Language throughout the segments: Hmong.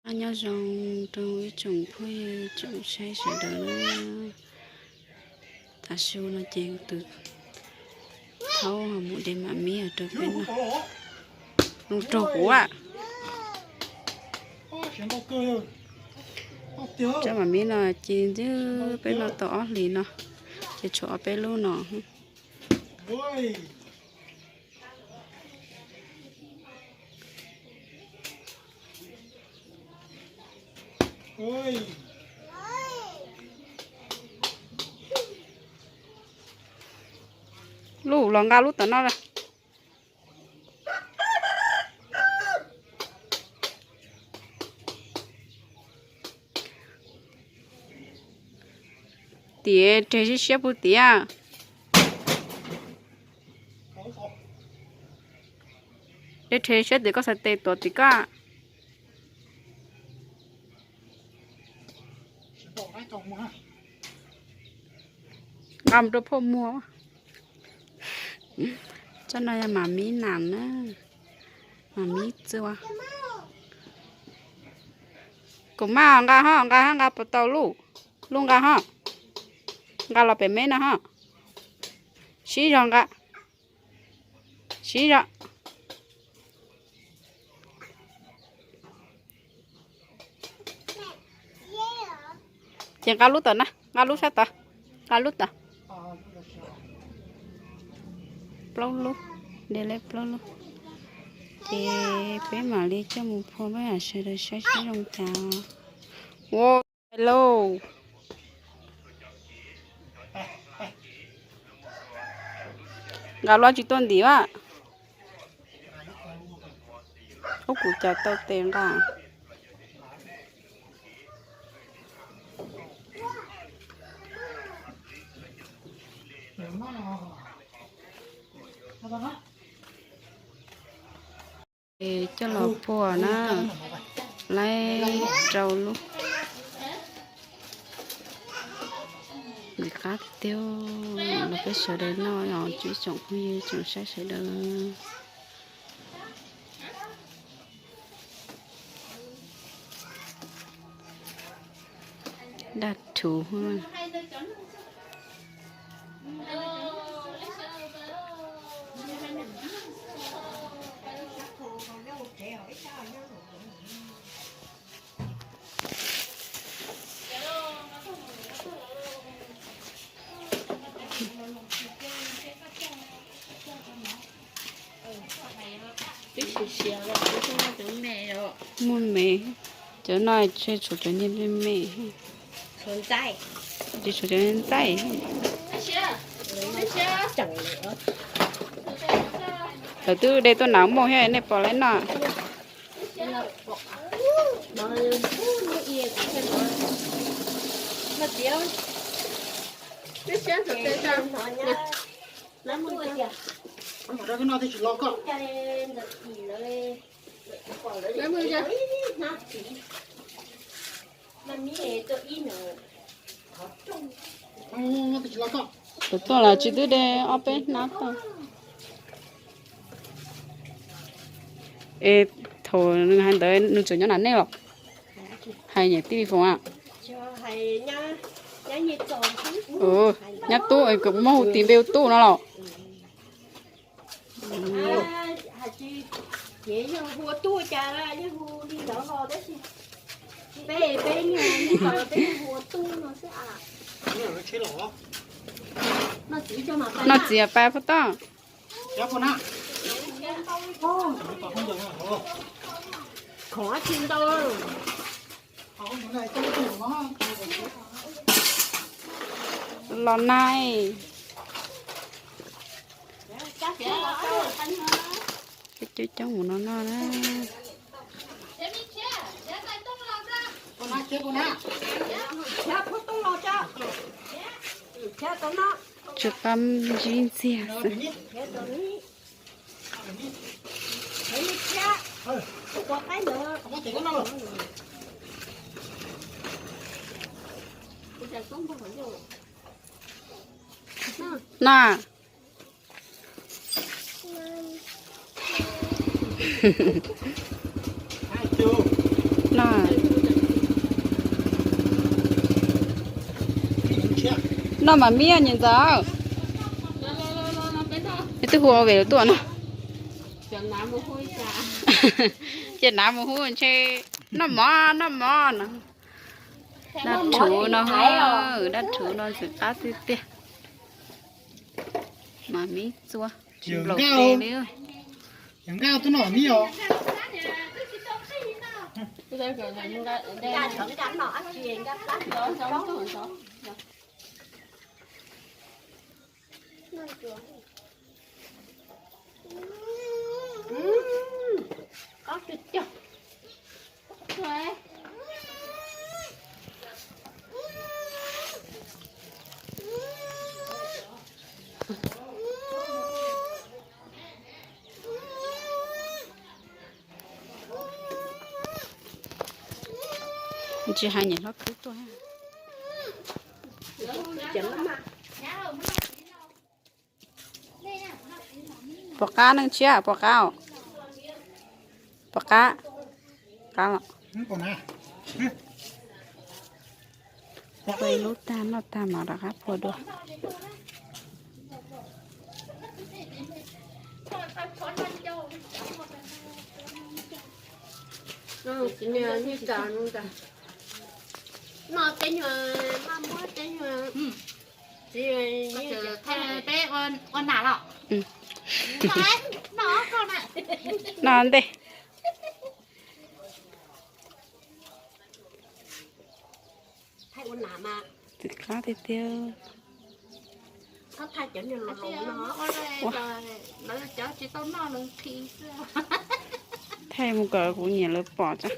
Nyob zoo rau ib tsoom phooj ywg tsoom saib sawv daws na. Tav su no ces tus thaub ho mus de mam mib rau peb noj. Zoo raug kuv a. Cov mam mib no ces ntxwb peb noj tau ob hlis no, ces tshuav ob peb lub no. Lub los nqa lub tom no. Tiav rhe siab siab puag tim. Dej rhe siab tim koj xav tes tuav tim koj. Nqa mus rau phauj muag. Tsob no yog mam mib nas na, mam mib txua. Kuv maj nqa ho, nqa ho, nqa puas tau lub, lub nqa ho, nqa los pem meb no ho. Sib zog nqa, sib zog. Ces nqa lub tom na, nqa lub sab tod, nqa lub tod. Plaub lub, de leb plaub lub. Ces peb mam li coj mus phua peb mam sawv daws saib seb zoo cas. Ua lauj. Nqa lub tsis tuaj ntim a. Ub, kuv cov tau tes nqa. Coj los phua na, laib rau lub. Ntxim qab tiag, los peb sawv daws noj os, ib tsoom phooj ywg tsoom saib sawv daws. Daj thuv. Muaj me, cov no tshuav cov me me, tsis tshuav cov ntxaij. Lawv twb de tuaj nas muaj thiab, nej pom lawm no. Tuaj los tsis twb de ob peb hnab tau. Es thaum nws hais ntawd nws tseem nyob nram nej los? Hais niam tij Li Foom a? Nyab Tub, kuv muab hu tis npe hu Tub no los? Noj txiv pais puag toj. Los nai. Coob coob mus no no na. Tsis pab ntsib ntxiag xwb. Na. Noj mas miab nyi ntxawm. Twb hu ua vem lawv tuaj no. Ces nav mus hu ntshe noj mov noj mov no. Dab rhuv no, dab rhuv no ntxim qab tiag tiag. Mas miab txua tsis nplaum tes li. Tsis hais niam hlob khwb tuaj. Puas qab neej tshiab, puas qab? Puas qab? Qab los. Ua ib lub tag noj tag mas rov qab phua dua. Peb ua nas los? No ntej. Txiv qab tiag tiag. Thaij mus kom kuv niam lawv pom tso.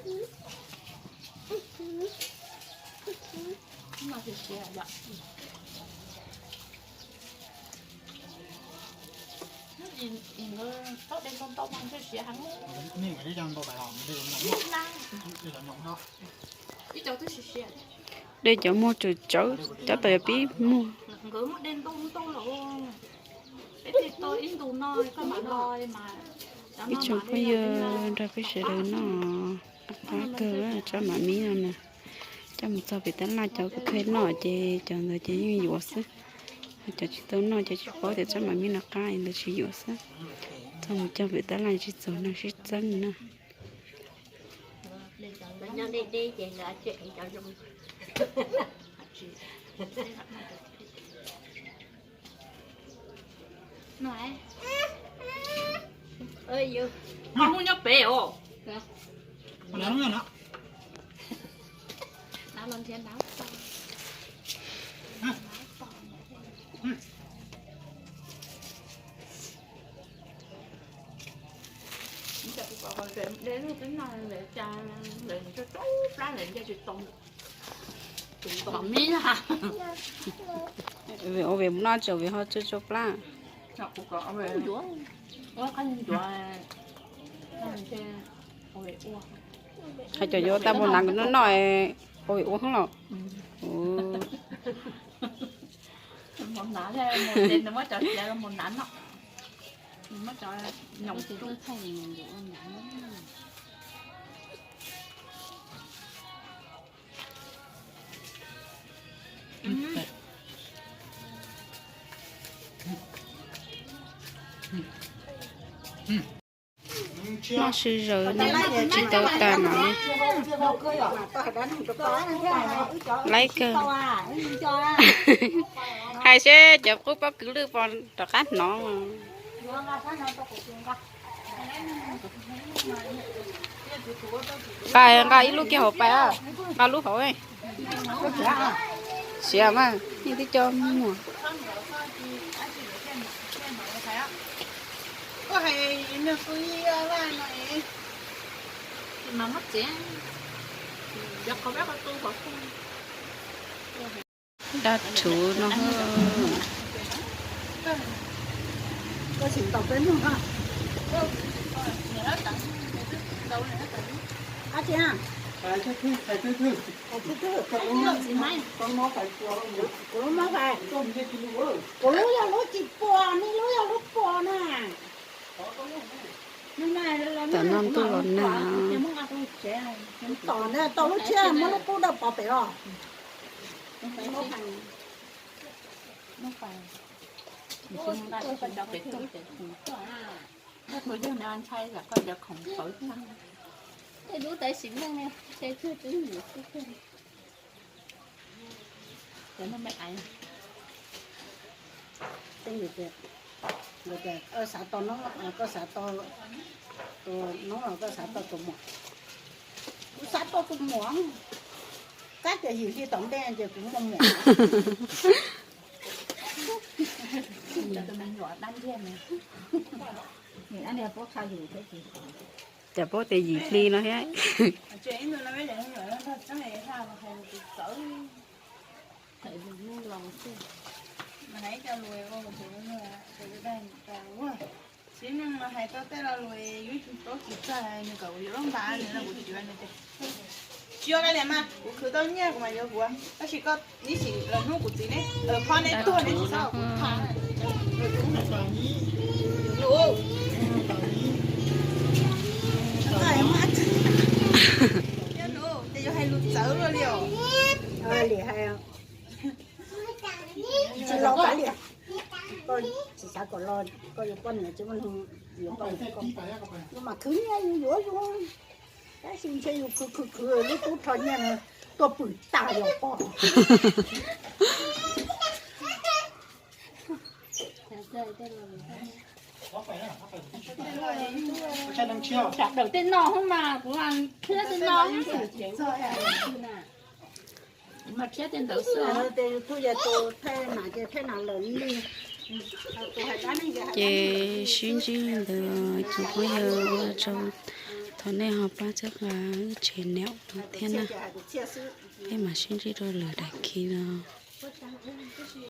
Dej cov muag tsawv tsawv, cov tau yog pib muag. Ib tsoom phooj ywg nrog peb sawv daws noj, qab kawg tsob mam mib no na. Coj mus txog pem tab laj cov kuj kheev noj ces cov ntawd ces yeej yuav xwb. Cov tsis tau noj, cov tsis paub tias tsob mam mib no qab ntawd tsis yuav xwb. Txog mus cog pem tab laj tsis txaus neeg sib txeeb na. Hnub nyob pem os. Ua vim mus noj tsis ua vim ho tsau tsau plab. Hais cov yuav tau mus nav noj noj, ua vim ua hoob los. Noj sw zawm no tsis tau tas mas li. Laib kawg. Hais seb cov qub pob kws lwj pos rov qab hnov. Nqa, nqa ib lub kiag hauv pais, nqa lub hauv. Siav mas yeej twb coj muag. Dab rhuv no. Kuv lub yog lub tsis puas, nej lub yog lub puas na. Tam no ntuj los nag. Tom ntawd tau lub tshiab muab lub qub dawb pov pem los. Hnub pais, koj cov pem toj pem khoom, koj tus yawg no ntshai yam koj cov khoom pawv tag. Tej lub tawv sim neej ne, ntshe tshuaj twb nim xwb. Cov no me aiv. Tej ntawd tias, ntawd tias koj xav tau noob, koj xav tau tus noob los koj xav tau tus muam? Kuv xav tau tus muam. Kab tias yim hli tom ntej ces kuv muaj muam. Tus me nyuam dab ntxiag ne. Cas paub tias yim hli no thiab. Txiv neej los hais tau tej lo lus yuav tsis paub tsis txawj, nws kom kuv yuav lub npav nws no kuv tsis yuav nws tias, tsis yuav kav liam mas kuv khwv tau nyiaj kuv mas yuav kuv, tab sis koj ib sim los hnub kuv txiv ne, phob neb tuag neb tsis txhob kuv tham. Yog hais lus txawv luaj li os. Tsis los kav liam, koj tsis xav kom los koj yuav poj niam tsis muaj neeg yuav poj niam, koj mas khwv nyiaj yus yuav yus, tab sis ntshe yus khwv khwv khwv lub tub rho nyiaj no tuaj pwm tas yog poj. Sawv daws tej no mas kuv thiab tej no. Mas thiab tej ntawd xwb. Ces sib ntsib li ntawd tsoom phooj ywg, ua tsaug, thov nej ho pab txhawb nqa wb tsev niam no thiab na. Peb mam sib ntsib rau lwm daim khi no.